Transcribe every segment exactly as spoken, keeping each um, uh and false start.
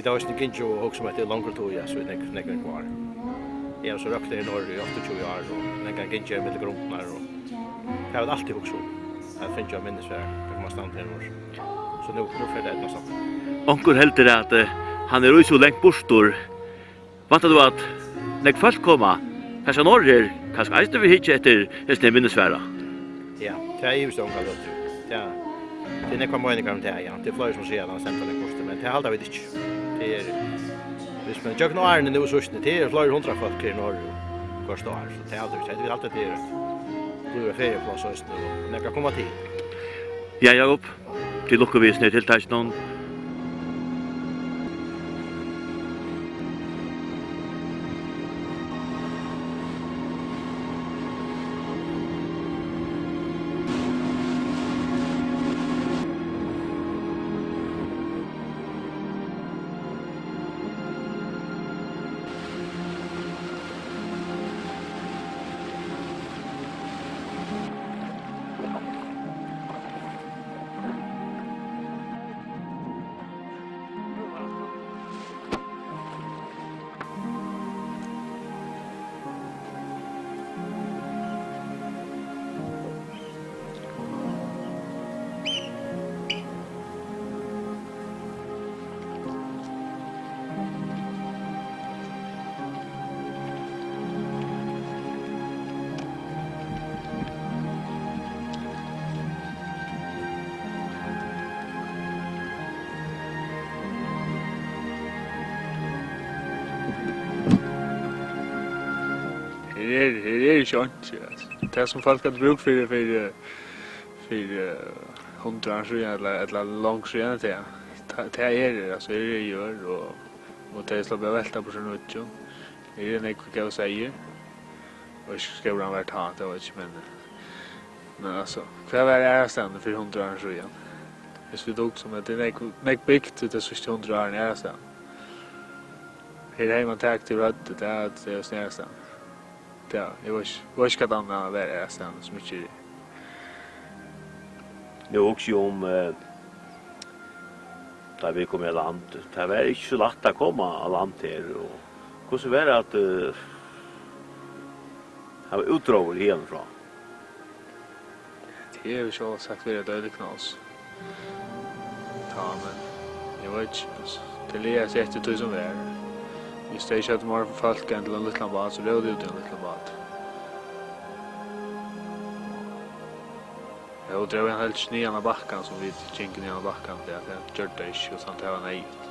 Vit hava eisini gingið og hugsað um hetta í longri tíð, altso í nógv, nógv, nógv ár. Eg havi so røkt her í Noregi í áttaogtjúgu ár, og nógv gingið her millum grundirnar, og tað havi eg altíð hugsað um, at fingið ein minnisvarða, at koma at standa her nú. So nú, nú fer tað at eydnast okkum. Onkur heldur, at, eh, hann er í so langt burtur. Væntar tú, at nógv fólk koma her norður, kanska eisini við hyggja eftir hesum her minnisvarða? Ja, tað ivist eg onga løtu. Ja. Tað eru nógvar meiningar um tað, ja. Tað eru fleiri sum siga, at hann stendur langt burtur, men tað halda vit ikki. Tað er, viss mann gjøgnum árini nú í síðstuni, tað eru fleiri hundrað fólk her norður hvørt ár, so tað halda vit ikki. Vit halda, at tað er eitt, blívur eitt feriupláss eisini, og nógv koma til. Ja, Jakob. Til lukku við hesum her tiltakinum. Her er, her er ikki einki, altso. Tað, sum fólk høvdu brúk fyri, fyri, fyri, eh, hundrað árum síðan, ella, ella longur síðan, tað, tað, tað er her, altso, her er jørð, og, og tey sloppið at velta burtur úr nýggjum. Her er nógv góð seyður. Og ikki skóran var tá, tað var ikki, men, men altso, hvat var aðrastaðni fyri hundrað árum síðan? Viss vit hugsa um, at tað er nógv, nógv bygt í tey síðstu hundrað árini aðrastaðni. Her hevði mann tak til høvdið, tað, tað er snarasta. Ja, eg veit ikki, veit ikki, hvat annað var aðrastaðni, sum ikki er. Nú hugsi eg um, eh, tá vit komu í land, tað var ikki so lætt at koma á land her, og hvussu var at, eh, hava útróður hiðani frá? Tað hevur sjálvt sagt verið eitt øgiliga knas. Tá, men eg veit ikki, altso, tað lagar seg eftir tí sum var. Viss tey ikki høvdu meir fólk enn til ein lítlan bát, so róðu tey út í ein lítlan bát. Jú, tey drógu hann helst niðan á bakkan, sum vit gingu niðan á bakkan, tí at tað gjørdu tey ikki, uttan tað var neyðugt.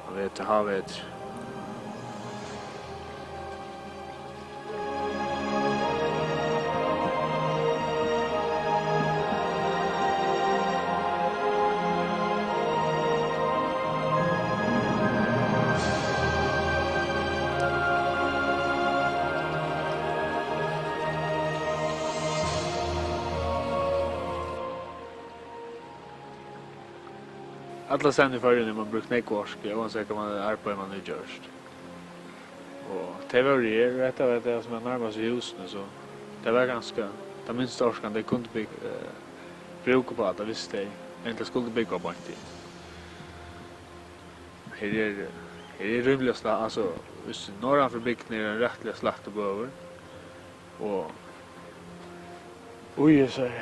Hann vetur, hann vetur. Allastaðni í Føroyum hevur mann brúkt nógva orku, óansett hvat mann, arbeiði mann hevur gjørt. Og tey vóru her, og hetta var tað, sum var nærmast við húsini, so tað var kanska tað minsta orkan, tey kundu byg-, eh, brúka upp á tað, viss tey endiliga skuldu búgva beint her. Her er, her er rímiliga sla-, altso, viss norðan fyri bygdina er ein rættiliga slættur bøur, og í hesari,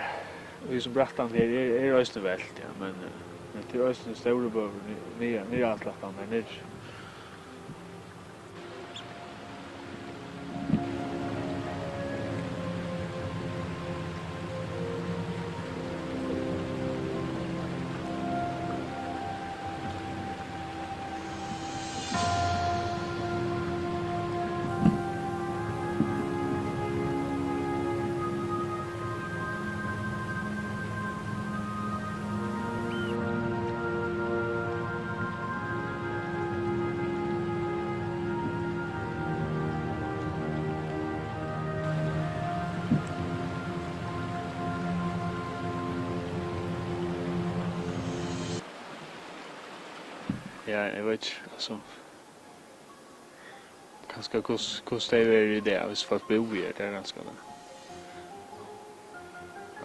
í hesum brattan her er, er eisini velt, ja, men, eh, men tað er eisini stórur bøur ni-, niðan, niðan aftur aftan har niðri. Ja, eg veit ikki, altso. Kanska hvussu, hvussu tað hevði verið í dag, viss fólk búðu her, tað er kanska tað.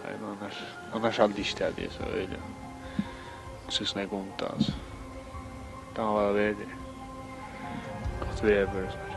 Nei, men annars, annars haldi eg ikki, tað er so øgiliga, so snakk um tað, altso. Tá var verið. Gott veður.